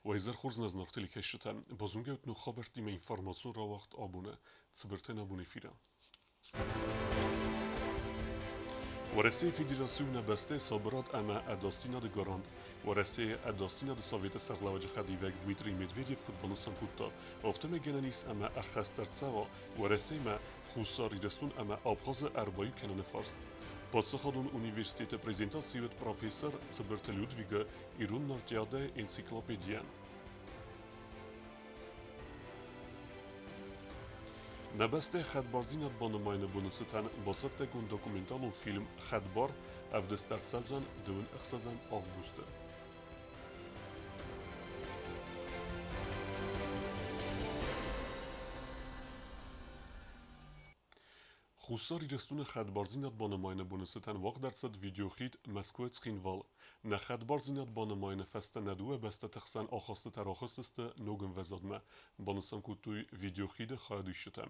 Уӕ изӕр хорз нӕ зынаргъ телекӕсджытӕ! Базонгӕ ут ног хабӕрттимӕ информацион рауагъд абоны Цыбыртӕн абон эфиры. Уӕрӕсейы Федераци у нӕ бӕстӕйы сабырад ӕмӕ ӕдасдзинады гарант. Уӕрӕсейы Ӕдасдзинады Советы сӕргълӕууӕджы хӕдивӕг Дмитрий Медведев куыд банысан кодта, афтӕмӕй гӕнӕн ис ӕмӕ ӕххӕст ӕрцӕуа Уӕрӕсемӕ Хуссар Ирыстон ӕмӕ Абхазы ӕрбаиу кӕныны фарст. Паддзахадон университеты презентаци уыд профессор Цыбырты Людвигы Ирон Нартиадӕйы энциклопедийӕн. Нӕ бӕстӕйы хӕдбардзинад банымайыны боны цытӕн бацӕттӕгонд документалон фильм «Хӕдбар» ӕвдыст ӕрцӕудзӕн дыууын ӕхсӕзӕм августы. Хуссар Ирыстоны хӕдбардзинад банымайыны боны цытӕн уагъд ӕрцыд видеохид Мӕскуы-Цхинвал. Нӕ хӕдбардзинад банымайыны фӕстӕ нӕ дыууӕ бӕстӕты хсӕн ахастытӕ рахызтысты ног ӕмвӕзадмӕ, банысан кодтой видеохиды хайадисджытӕ.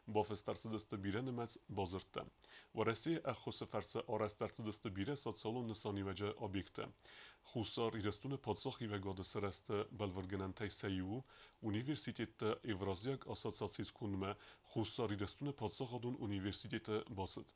Бафыст ӕрцыдысты бирӕнымӕц бадзырдтӕ. Уӕрӕсейы ӕххуысы фӕрцы арӕзт ӕрцыдысты бирӕ социалон нысаниуӕджы объекттӕ. Хуссар Ирыстоны паддзахиуӕгады сырӕзты бӕлвырдгӕнӕнтӕй сӕ иу у, университетты Евразиаг ассоциацийы скондмӕ Хуссар Ирыстоны паддзахадон университеты бацыд.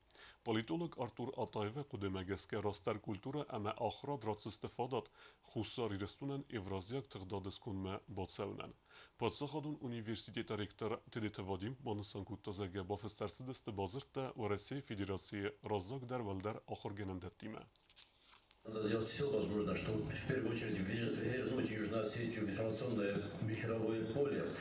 Политолог Артур Атаевы хъуыдымӕ гӕсгӕ растдӕр культурӕ ӕмӕ ахуырад ратдзысты фадат Хуссар Ирыстонӕн Евразиаг тыгъдады скондмӕ бацӕуынӕн. Паддзахадон университеты ректор Тедеты Вадим банысан кодта, зӕгъгӕ, бафыст ӕрцыдысты бадзырдтӕ Уӕрӕсейы Федерацийы раззагдӕр уӕлдӕр ахуыргӕнӕндӕттимӕ. Надо сделать все возможное, чтобы в первую очередь вернуть Южную Осетию в информационное мировое поле.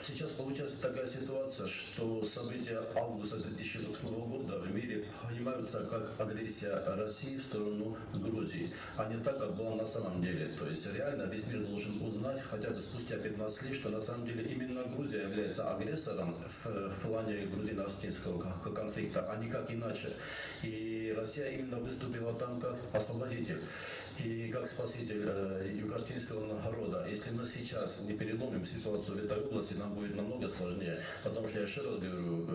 Сейчас получается такая ситуация, что события августа 2008 года в мире понимаются как агрессия России в сторону Грузии, а не так, как было на самом деле. То есть реально весь мир должен узнать хотя бы спустя 15 лет, что на самом деле именно Грузия является агрессором в плане грузино-осетинского конфликта, а никак иначе. И Россия именно выступила там как освободитель и как спаситель юго-осетинского народа. Если мы сейчас не переломим ситуацию в этой области, нам будет намного сложнее. Потому что, я еще раз говорю,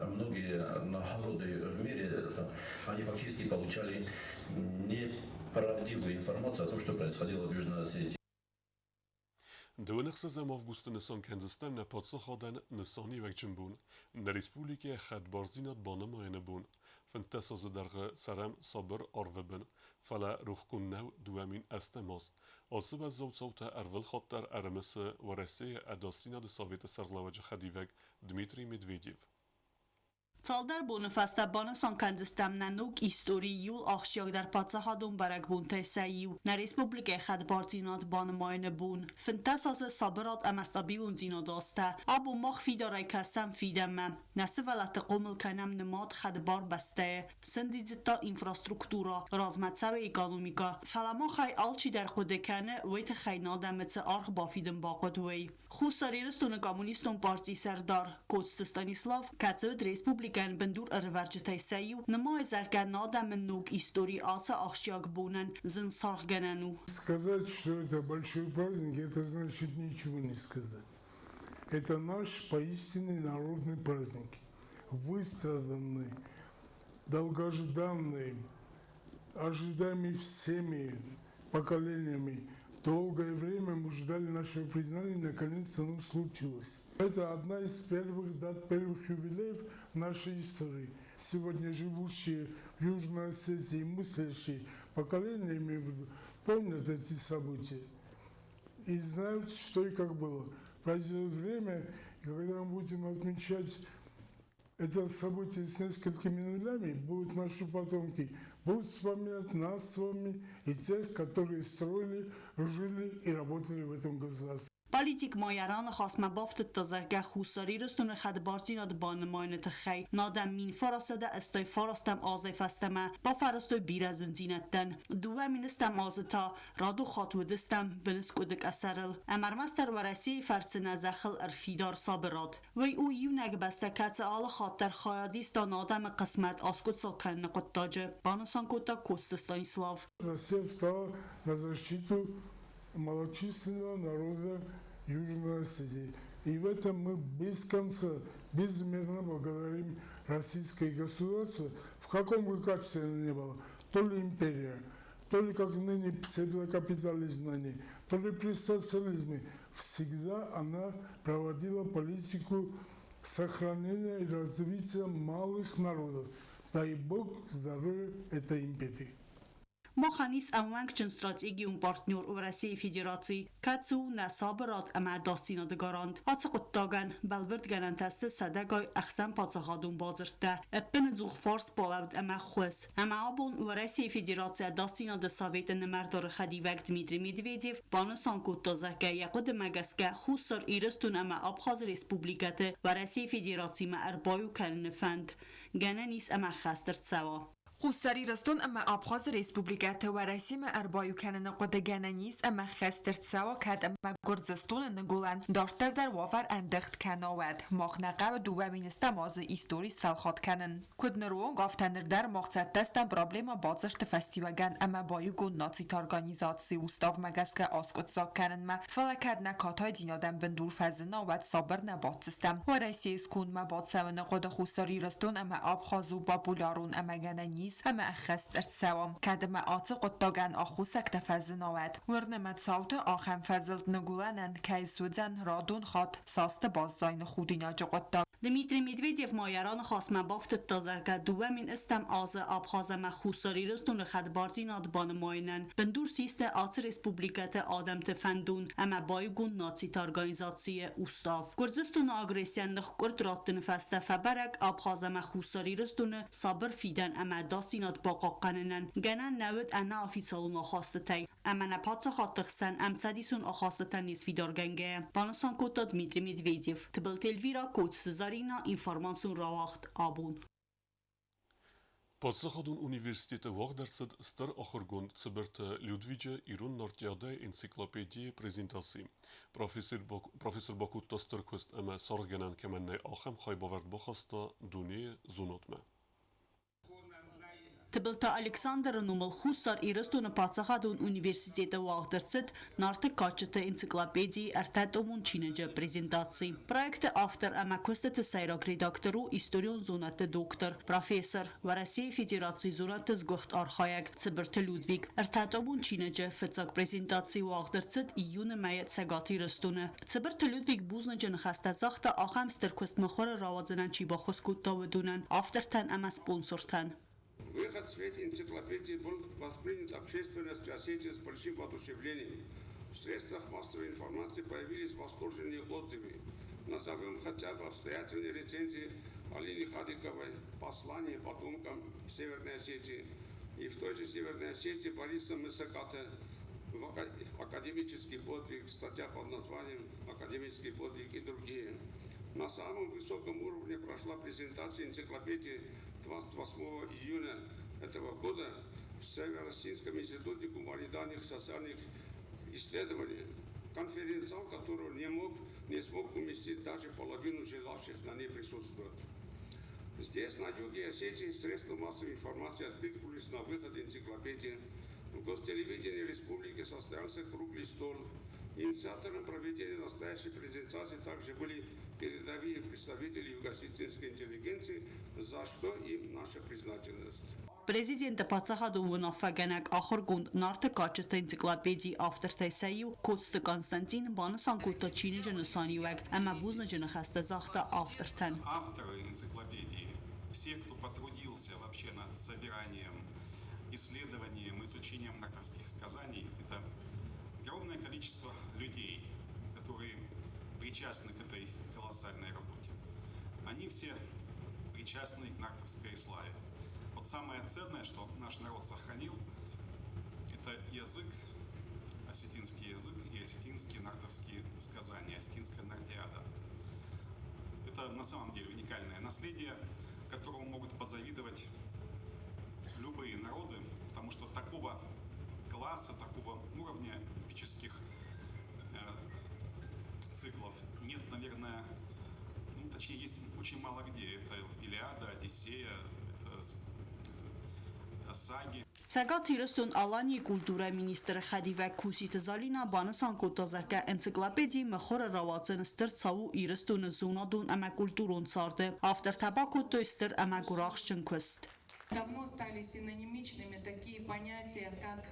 многие народы в мире, они фактически получали неправдивую информацию о том, что происходило в Южной Осетии. Дыууын ӕхсӕзӕм августы нысан кӕндзыстӕм нӕ паддзахадӕн нысаниуӕгджын бон, нӕ республикӕйы хӕдбардзинад банымайыны бон. 15 азы дӕргъы цӕрӕм сабыр арвы бын, фӕлӕ рохгонд нӕу 2008 аз. Ацы уӕззау цаутӕ ӕрвылхатт дӕр ӕрымысы Уӕрӕсейы Ӕдасдзинады Советы сӕргълӕууӕджы хӕдивӕг Дмитрий Медведев. Цалдӕр боны фӕстӕ банысан кӕндзыстӕм нӕ ног историйы иууыл ахсджиагдӕр паддзахадон бӕрӕгбонтӕй сӕ иу, нӕ республикӕйы хӕдбардзинад банымайыны бон. 15 азы сабырад ӕмӕ стабилондзинады азтӕ. Абон мах фидарӕй кӕсӕм фидӕнмӕ. Нӕ сывӕллӕтты хъомыл кӕнӕм нымад хӕдбар бӕстӕйы. Сӕндидзыдта инфраструктурӕ, размӕ цӕуы экономикӕ. Фӕлӕ махӕй алчидӕр хъуыды кӕны, уый тыххӕй нӕ адӕмы цы аргъ бафидын бахъуыд, уый. Хуссар Ирыстоны Коммунистон партийы сӕрдар Коцты Станислав, кӕцы уыд республикӕйӕн бындур ӕрывӕрджытӕй сӕ иу, нымайы, зӕгъгӕ, нӕ адӕмы ног истори ацы ахсджиаг бонӕн зын саргъгӕнӕн у. Сказать, что это большой праздник, это значит ничего не сказать. Это наш поистине народный праздник, выстраданный, долгожданный, ожидаемый всеми поколениями. Долгое время мы ждали нашего признания, наконец-то оно случилось. Это одна из первых дат, первых юбилеев нашей истории. Сегодня живущие в Южной Осетии мыслящие поколения, имею в виду, помнят эти события и знают, что и как было. Пройдет время, и когда мы будем отмечать это событие с несколькими нулями, будут наши потомки, будут вспоминать нас с вами и тех, которые строили, жили и работали в этом государстве. Политик ма йӕ раныхасмӕ бафтыдта, зӕгъгӕ, Хуссар Ирыстоны хӕдбардзинад банымайыны тыххӕй адӕм 1989 азӕй фӕстӕмӕ бафӕрӕзтой бирӕ зындзинӕдтӕн. 2000 азы та радон хатт уыдыстӕм быныскъуыды къӕсӕрыл. Ӕмӕ ӕрмӕстдӕр Уӕрӕсейы фӕрцы нӕ зӕххыл ӕрфидар сабырад. Уый у иунӕг бӕстӕ, кӕцы алы хатт дӕр хайад иста адӕмы хъысмӕт аскъуыддзаг кӕныны хъуыддаджы, банысан кодта Коцты Станислав. Россия встала на защиту малочисленного народа Южной Осетии. И в этом мы без конца, безмерно благодарим российское государство, в каком бы качестве оно ни было, то ли империя, То ли как ныне псевдокапитализм ныне, то ли при социализме, всегда она проводила политику сохранения и развития малых народов. Дай Бог здоровья этой империи. Махӕн ис ӕууӕнкджын стратегион партнер Уӕрӕсейы Федераци, кӕцы у нӕ сабырад ӕмӕ ӕдасдзинады гарант. Ацы хъуыддагӕн бӕлвырдгӕнӕнтӕ сты сӕдӕгай ӕхсӕнпаддзахадон бадзырдтӕ, ӕппынӕдзух фарс балӕуд ӕмӕ ӕххуыс. Ӕмӕ абон Уӕрӕсейы Федерацийы Ӕдасдзинады Советы нымӕрдары хӕдивӕг Дмитрий Медведев банысан кодта, зӕгъгӕ, йӕ хъуыдымӕ гӕсгӕ Хуссар Ирыстон ӕмӕ Абхазы республикӕты Уӕрӕсейы Федерацимӕ ӕрбаиу кӕныны фӕнд гӕнӕн ис ӕмӕ ӕххӕст ӕрцӕуа. Хуссар Ирыстон ӕмӕ Абхазы республикӕты Уӕрӕсемӕ ӕрбаиу кӕныны хъуыды гӕнӕн ис ӕмӕ хӕст ӕрцӕуа кӕд ӕмӕ Гуырдзыстоны ныгуылӕн дарддӕр дӕр уавӕр ӕндыгъд кӕна, уӕд. Мах нӕ хъӕуы 2 000 азы истори сфӕлхат кӕнын. Куыд ныронг, афтӕ ныр дӕр мах цӕттӕ стӕм проблемӕ бадзырдты фӕстиуӕгӕн ӕмӕ баиугонд нациты организацийы уставмӕ гӕсгӕ аскъуыддзаг кӕнынмӕ, фӕлӕ кӕд нӕ катайдзинадӕн бындур фӕзына, уӕд сабыр нӕ баддзыстӕм. Уӕрӕсейы скондмӕ бацӕуыны хъуыды Хуссар Ирыстон ӕмӕ Абхаз у популярон ӕмӕ гӕнӕн ис ӕмӕ ӕххӕст ӕрцӕуа, кӕд ӕмӕ ацы хъуыддагӕн аххосӕгтӕ фӕзына, уӕд. Уырны мӕ, цауты ахӕм фӕзылд ныгуылӕнӕн кӕй суыдзӕн радон хатт састы баззайыны худинаджы хъуыддаг. Дмитрий Медведев ма йӕ раныхасмӕ бафтыдта, зӕгъгӕ, 2000 азы Абхаз ӕмӕ Хуссар Ирыстоны хӕдбардзинад банымайынӕн бындур систы ацы республикӕты адӕмты фӕндон ӕмӕ баиугонд нациты организацийы устав. Гуырдзыстоны агрессийӕн ныхкъуырд раттыны фӕстӕ фӕбӕрӕг Абхаз ӕмӕ Хуссар Ирыстоны сабыр фидӕн ӕмӕ ӕдасдзинад бахъахъхъӕнынӕн гӕнӕн нӕ уыд ӕнӕофициалон ахастытӕй ӕмӕ нӕ паддзахадты хсӕн ӕмцӕдисон ахастытӕ не сфидаргӕнгӕйӕ, банысан кодта Дмитрий Медведев. Тыбылты Эльвира, Коцты Зарина, информацион рауагъд «Абон». Паддзахадон университеты уагъд ӕрцыд стыр ахуыргонд Цыбырты Людвиджы ирон нартиадӕйы энциклопедийы презентаци. Профессор бакодта стыр куыст ӕмӕ саргъгӕнӕн кӕмӕн нӕй, ахӕм хайбавӕрд бахаста дунейы зонадмӕ. Тыбылты Александры номыл Хуссар Ирыстоны паддзахадон университеты уагъд ӕрцыд Нарты кадджыты энциклопедийы ӕртӕтомон чиныджы презентаци. Проекты автор ӕмӕ куыстыты сӕйраг редактор у историон зонӕдты доктор, профессор, Уӕрӕсейы Федерацийы зонӕдты сгуыхт архайӕг Цыбырты Людвиг. Ӕртӕтомон чиныджы фыццаг презентаци уагъд ӕрцыд июны мӕйы Цӕгат Ирыстоны. Цыбырты Людвиг бузныджы ныхӕстӕ загъта, ахӕм стыр куыст мыхуыры рауадзынӕн чи баххуыс кодта, уыдонӕн, автортӕн ӕмӕ спонсортӕн. Выход в свет энциклопедии был воспринят общественностью Осетии с большим воодушевлением. В средствах массовой информации появились восторженные отзывы. Назовем хотя бы обстоятельные рецензии Алины Хадыковой «Послание потомкам Северной Осетии» и в той же Северной Осетии Бориса Мысаката «Академический подвиг», статья под названием «Академический подвиг» и другие. На самом высоком уровне прошла презентация энциклопедии 28 июня этого года в Северо-Осетинском институте гуманитарных социальных исследований, конференц-зал которого не смог уместить даже половину желавших на ней присутствовать. Здесь, на юге Осетии, средства массовой информации откликнулись на выход энциклопедии. В гостелевидении республики состоялся круглый стол. Инициатором проведения настоящей презентации также были передовые представители юго-осетинской интеллигенции, за что им наша признательность. Президенты паддзахадон уынаффӕгӕнӕг ахуыргонд Нарты кадджыты энциклопедийы автортӕй сӕ иу Коцты Константин банысан кодта чиныджы нысаниуӕг ӕмӕ бузныджы ныхӕстӕ загъта автортӕн. Авторы энциклопедии, все, кто потрудился вообще над собиранием, исследованием, изучением нартовских сказаний, это огромное количество людей, которые причастны к этой колоссальной работе. Они все причастны к нартовской славе. Вот самое ценное, что наш народ сохранил, это язык, осетинский язык и осетинские нартовские сказания, осетинская нартиада. Это на самом деле уникальное наследие, которому могут позавидовать любые народы, потому что такого класса, такого уровня эпических циклов нет, наверное, ну, точнее, есть очень мало где. Это Илиада, Одиссея, это саги. Цӕгат Ирыстон-Аланийы культурӕйы министры хӕдивӕг Куситы Залинӕ банысан кодта, зӕгъгӕ, энциклопедийы мыхуыры рауадзын стыр цау у Ирыстоны зонадон ӕмӕ культурон царды. Автортӕ бакодтой стыр ӕмӕ гуырахстджын куыст. Давно стали синонимичными такие понятия, как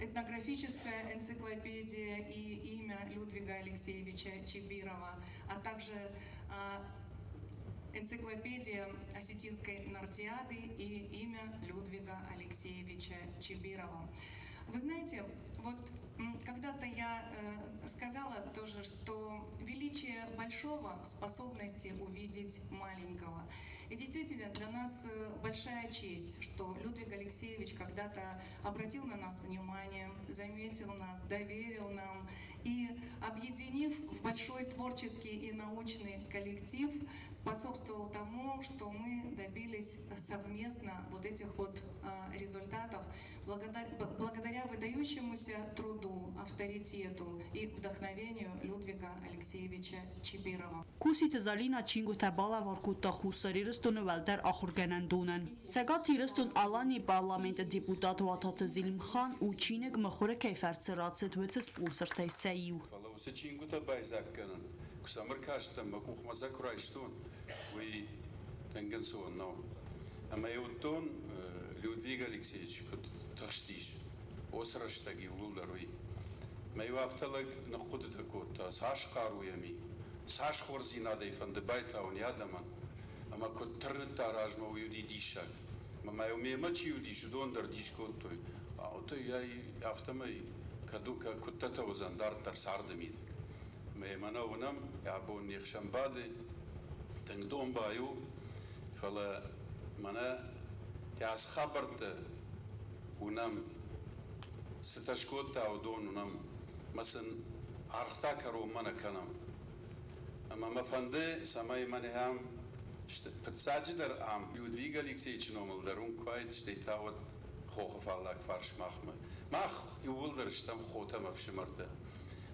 этнографическая энциклопедия и имя Людвига Алексеевича Чибирова, а также энциклопедия осетинской Нартиады и имя Людвига Алексеевича Чибирова. Вы знаете, вот когда-то я сказала тоже, что величие большого в способности увидеть маленького. И действительно, для нас большая честь, что Людвиг Алексеевич когда-то обратил на нас внимание, заметил нас, доверил нам и, объединив в большой творческий и научный коллектив, способствовал тому, что мы добились совместно вот этих вот результатов благодаря выдающемуся труду, авторитету и вдохновению Людвига Алексеевича Чибирова. Куситы Залина чингуытӕ балӕвар кодта Хуссар Ирыстоны уӕлдӕр ахуыргӕнӕндонӕн. Цӕгат Ирыстон-Аланийы парламенты депутат Уататы Зелимхан у чиныг мыхуыры кӕй фӕрцы рацыд, уыцы спонсортӕй сӕ иу. Фӕлӕ уыцы чингуытӕ байдзаг кӕнын, куы сӕм ӕркастӕн, мӕ къухмӕ сӕ куы райстон, уый тынг ӕнцон нӕу. Ӕмӕ йӕ уыдтон, Людвиг Алексеевич куыд тыхстис, уыцы рӕстӕг иууылдӕр уый. Мӕ-иу афтӕ лӕг ныхъхъуыдытӕ кодта, цас хъару йӕм и, цас хорздзинадӕй фӕнды байтауын йӕ адӕмӕн, ӕмӕ куыд тырныдта размӕ, уый уыди диссаг. Ӕмӕ ма-иу мемӕ чи уыдис, уыдон дӕр дис кодтой. Ай афтӕмӕй кӕд куыдтӕтӕ уыдзӕн дарддӕр царды мидӕг. Ӕмӕ йӕ мӕнӕ уынӕм, йӕ абон не хсӕн бады, тынг домбай у, фӕлӕ мӕнӕ йӕ ацы хабӕрттӕ уынӕм, цытӕ скодта, уыдон уынӕм, мӕ сын аргъ та кӕронмӕ нӕ кӕнӕм. Ӕмӕ мӕ фӕнды, цӕмӕй мӕнӕ ам, фыццаджыдӕр ам Людвиг Алексеевичы номыл дӕр уым куы уаид, стӕй та уӕд хохы фаллаг фарс махмӕ. Мах иууылдӕр стӕм хотӕ ӕмӕ ӕфсымӕртӕ.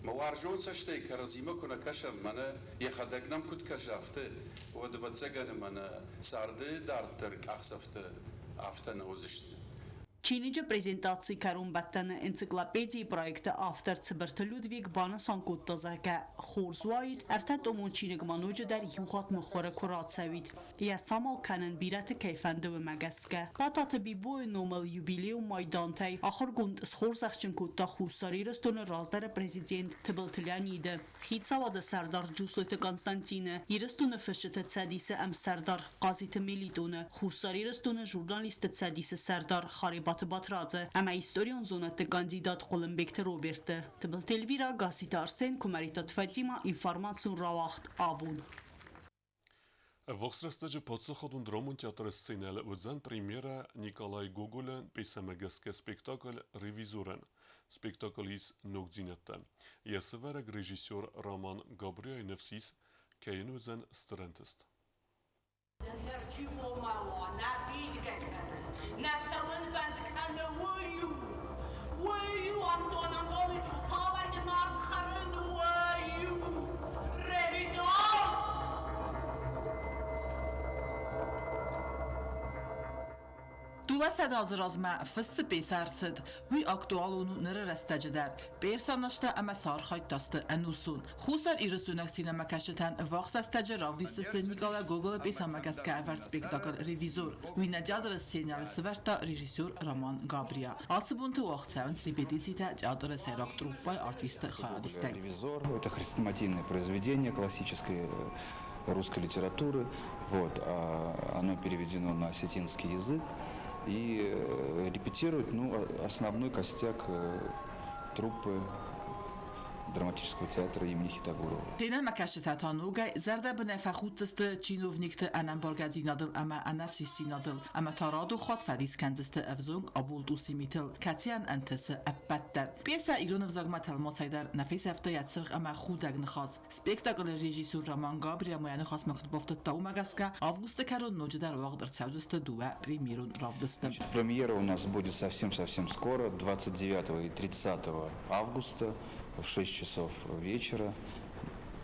Мӕ уарзон цӕстӕй кӕрӕдзимӕ куы нӕ кӕсӕм, мӕнӕ йӕхӕдӕг нӕм куыд кӕсы, афтӕ, уӕд, ӕвӕццӕгӕн, мӕнӕ царды дарддӕр къахдзӕфтӕ афтӕ нӕ уыдзысты. Чиныджы презентацийы кӕронбӕттӕны энциклопедийы проекты автор Цыбырты Людвиг банысан кодта, зӕгъгӕ, хорз уаид, ӕртӕтомон чиныг ма ноджыдӕр иу хатт мыхуыры куы рацӕуид. Йӕ самал кӕнын бирӕты кӕй фӕнды, уымӕ гӕсгӕ. Бататы Бибойы номыл юбилейон майдантӕй ахуыргонд схорзӕхджын кодта Хуссар Ирыстоны раздӕры президент Тыбылты Леониды. Хицауады сӕрдар Джусойты Константины, Ирыстоны фысджыты цӕдисы ӕмсӕрдар Хъазиты Мелитоны, Хуссар Ирыстоны журналистты цӕдисы сӕрдар Харебаты Батрадзы ӕмӕ историон зонӕдты кандидат Хъуылымбегты Роберты. Тыбылты Эльвира, Гасситы Арсен, Куымӕридтаты Фатимӕ, информацион рауагъд абон. Ӕввахс рӕстӕджы паддзахадон драмон театры сценӕйыл уыдзӕн премьерӕ Николай Гоголӕн пьесӕмӕ гӕсгӕ спектакль «Ревизорӕн». Спектакль ис ногдзинӕдтӕ. Йӕ сӕвӕрӕг режиссер Роман Габриайы ныфс ис, кӕй йын уыдзӕн стыр ӕнтыст. Нӕ фидгӕ кӕны, нӕ цӕуынвӕнд кӕны, уый у, уый у, Антон Антонович, Хуыцауӕй дын ард хӕрын, уый у, ревизор! Дыууӕсӕдӕ азы размӕ фыст цы пьесӕ ӕрцыд, уый актуалон у ныры рӕстӕджы дӕр. Персонажтӕ ӕмӕ сӕ архайдта сты ӕнусон. Хуссар Ирыстойнаг сценӕмӕкӕсджытӕн ӕввахс рӕстӕджы равдисдзысты Николай Гоголы пьесӕмӕ гӕсгӕ ӕвӕрд спектакль «Ревизор». Уый нӕ театры сценӕйыл сӕвӕрдта режиссер Роман Габриа. Ацы бонты уагъд цӕуынц репетицитӕ театры сӕйраг труппӕйы артистты хайадистӕй. «Ревизор» — это хрестоматийное произведение классической русской литературы. Вот, оно переведено на осетинский язык и репетирует, ну, основной костяк труппы драматического театра имени Хетагурова. Сценӕмӕкӕсджытӕ та ногӕй зӕрдӕбынӕй фӕхуддзысты чиновникты ӕнӕмбаргӕдзинадыл ӕмӕ ӕнӕфсисдзинадыл ӕмӕ та радон хатт фӕдис кӕндзысты ӕвзонг абултъуси митыл, кӕцыйӕн ӕнтысы ӕппӕт дӕр. Пьесӕ ирон ӕвзагмӕ тӕлмацӕй дӕр нӕ фесӕфта йӕ цыргъ ӕмӕ худӕг ныхас. Спектаклы режиссер Роман Габриа йӕ ныхасмӕ куыд бафтыдта, уымӕ гӕсгӕ августы кӕрон ноджыдӕр уагъд ӕрцӕудзысты дыууӕ премьерон равдысты. Премьера у нас будет совсем-совсем скоро, 29 и 30 августа в 6 часов вечера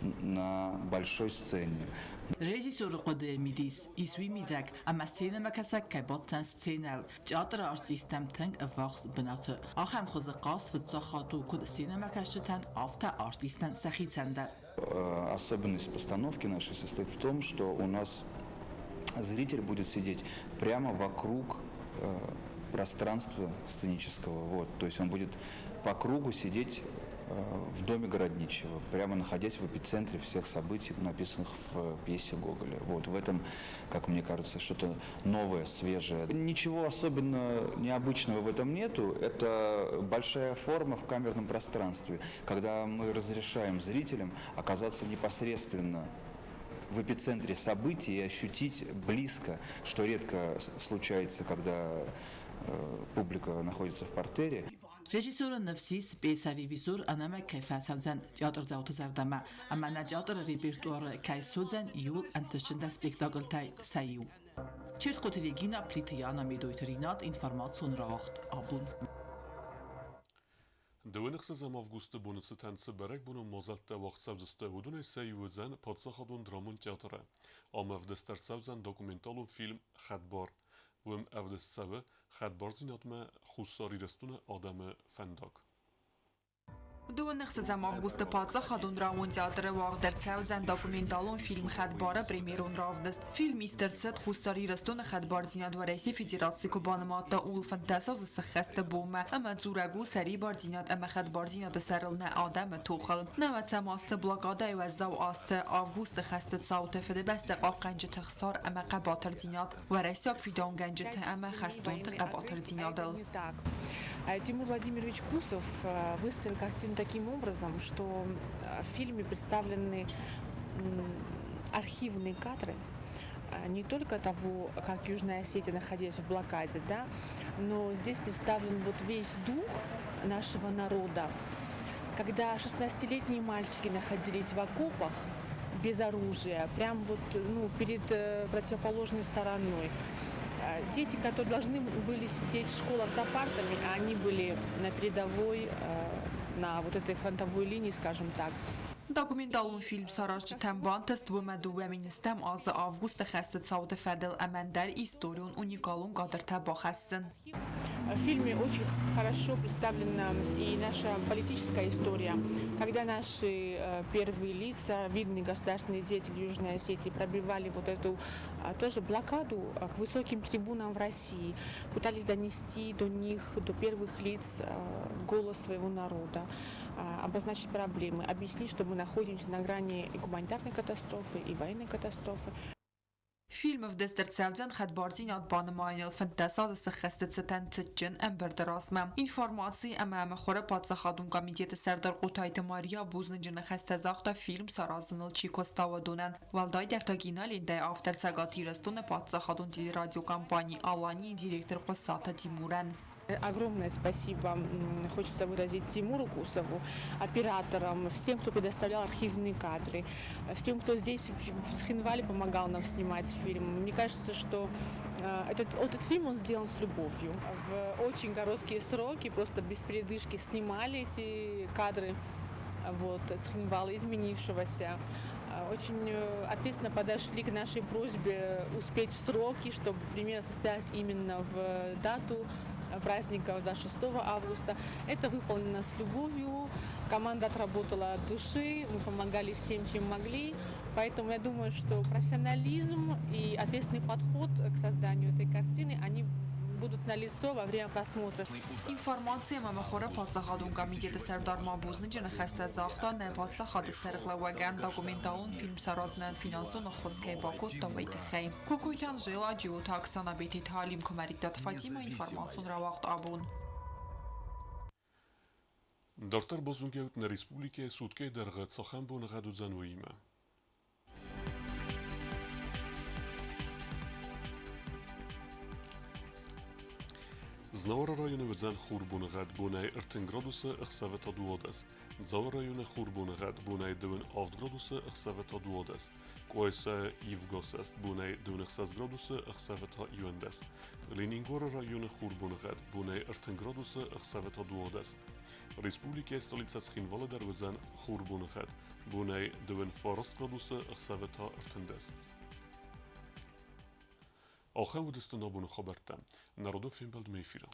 на большой сцене. Режиссеры хъуыдыйы мидис ис уый мидӕг, ӕмӕ сценӕмӕкӕсӕг кӕй баддзӕн сценӕйыл, театры артисттӕм тынг ӕввахс бынаты. Ахӕм хуызы хъазт фыццаг хатт у куыд сценӕмӕкӕсджытӕн, афтӕ артисттӕн сӕхицӕн дӕр. Особенность постановки нашей состоит в том, что у нас Зритель будет сидеть прямо вокруг пространства сценического. Вот. То есть он будет по кругу сидеть в доме Городничего, прямо находясь в эпицентре всех событий, написанных в пьесе Гоголя. Вот в этом, как мне кажется, что-то новое, свежее. Ничего особенно необычного в этом нету. Это большая форма в камерном пространстве, когда мы разрешаем зрителям оказаться непосредственно в эпицентре событий и ощутить близко, что редко случается, когда публика находится в партере. Режиссеры ныфс ис, пьесӕ ревизор ӕнӕмӕнг кӕй фӕцӕудзӕн театрдзауты зӕрдӕмӕ ӕмӕ нӕ театры репертуары кӕй суыдзӕн иууыл ӕнтыстджындӕр спектаклтӕй сӕ иу. Чертхъоты Регина, Плиты Яна, Медойты Ринат, информацион рауагъд Абон. 26 августы боны цытӕн цы бӕрӕгбонон мадзӕлттӕ уагъд цӕудзысты, уыдонӕй сӕ иу уыдзӕн Паддзахадон драмон театры. Ам ӕвдыст ӕрцӕудзӕн документалон фильм «Хӕдбар». Уым ӕвдыст цӕуы хӕдбардзинадмӕ Хуссар Ирыстоны адӕмы фӕндаг. 26 августы Паддзахадон драмон театры уагъд ӕрцӕудзӕн документалон фильм «Хӕдбар-ы премьерон равдыст. Фильм ист ӕрцыд Хуссар Ирыстоны хӕдбардзинад Уӕрӕсейы Федерацийы куы банымадта, ууыл 15 азы сӕххӕсты бонмӕ ӕмӕ дзурӕг у сӕрибардзинад ӕмӕ хӕдбардзинады сӕрыл нӕ адӕмы тохыл. Нӕуӕдзӕм азты блокадӕйы уӕззау азты августы хӕсты цауты Фыдыбӕстӕ хъахъхъӕнджыты хсар ӕмӕ хъӕбатырдзинад уӕрӕсейаг фидауынгӕнджыты ӕмӕ хӕстонты хъӕбатырдзинадыл. Тимур Владимирович Кусов выстроил картину таким образом, что в фильме представлены архивные кадры не только того, как Южная Осетия находилась в блокаде, да, но здесь представлен вот весь дух нашего народа. Когда 16-летние мальчики находились в окопах без оружия, прям вот, ну, перед противоположной стороной. Дети, которые должны были сидеть в школах за партами, а они были на передовой, на вот этой фронтовой линии, скажем так. Документалон фильм саразджытӕн бантыст уымӕ 2010 азы августы хӕсты цауты фӕдыл ӕмӕ ӕндӕр историон уникалон кадртӕ бахӕссын. В фильме очень хорошо представлена и наша политическая история, когда наши первые лица, видные государственные деятели Южной Осетии пробивали вот эту тоже блокаду к высоким трибунам в России, пытались донести до них, до первых лиц голос своего народа, обозначить проблемы, объяснить, что мы находимся на грани и гуманитарной катастрофы, и военной катастрофы. Фильм ӕвдыст ӕрцӕудзӕн хӕдбардзинад банымайыныл 15 азы сӕххӕсты цытӕн цытджын ӕмбырды размӕ. Информаци ӕмӕ мыхуыры паддзахадон комитеты сӕрдар Хъотайты Мария бузныджы ныхӕстӕ загъта фильм саразыныл чи куыста, уыдонӕн. Уӕлдайдӕр та кинолентӕйы автор Цӕгат Ирыстоны паддзахадон телерадиокомпани Алани-йы директор Хъуысаты Тимурӕн. Огромное спасибо хочется выразить Тимуру Кусову, операторам, всем, кто предоставлял архивные кадры, всем, кто здесь в Цхинвале помогал нам снимать фильм. Мне кажется, что этот фильм, он сделан с любовью. В очень короткие сроки, просто без передышки снимали эти кадры вот, Цхинвала, изменившегося. Очень ответственно подошли к нашей просьбе успеть в сроки, чтобы премьера состоялась именно в дату праздника 26 августа. Это выполнено с любовью. Команда отработала от души, мы помогали всем, чем могли. Поэтому я думаю, что профессионализм и ответственный подход к созданию этой картины, они будут налицо во время просмотра. Информаци ӕмӕ мыхуыры паддзахадон комитеты сӕрдар ма бузныджы ныхӕстӕ загъта нӕ паддзахады сӕргълӕууӕгӕн документалон фильм саразынӕн финансон ӕххуыс кӕй бакодта, уый тыххӕй. Кокойты Анжела, Джиоты Оксана, Бететы Алим, Куымӕридтаты Фатимӕ, информацион рауагъд Абон. Дарддӕр базонгӕ нӕ республикӕйы суткӕйы дӕргъы цахӕм боныгъӕд уыдзӕн, уыимӕ. Знауыры районы уыдзӕн хурбоныгъӕд бонӕй 30 градусы, ӕхсӕвы та 12. Дзауы районы хурбоныгъӕд бонӕй 27 градусы, ӕхсӕвы та 12. Къуайсайы ивгӕсӕст бонӕй 26 градусы, ӕхсӕвы та 11. Ленингоры районы хурбоныгъӕд бонӕй 30 градусы, ӕхсӕвы та 12. Республикӕйы столицӕ Цхинвалы дӕр уыдзӕн хурбоныгъӕд бонӕй 29 градусы, ӕхсӕвы та 13. Ахӕм уыдысты нӕ абоны хабӕрттӕ. Народон фембӕлдмӕ эфиры.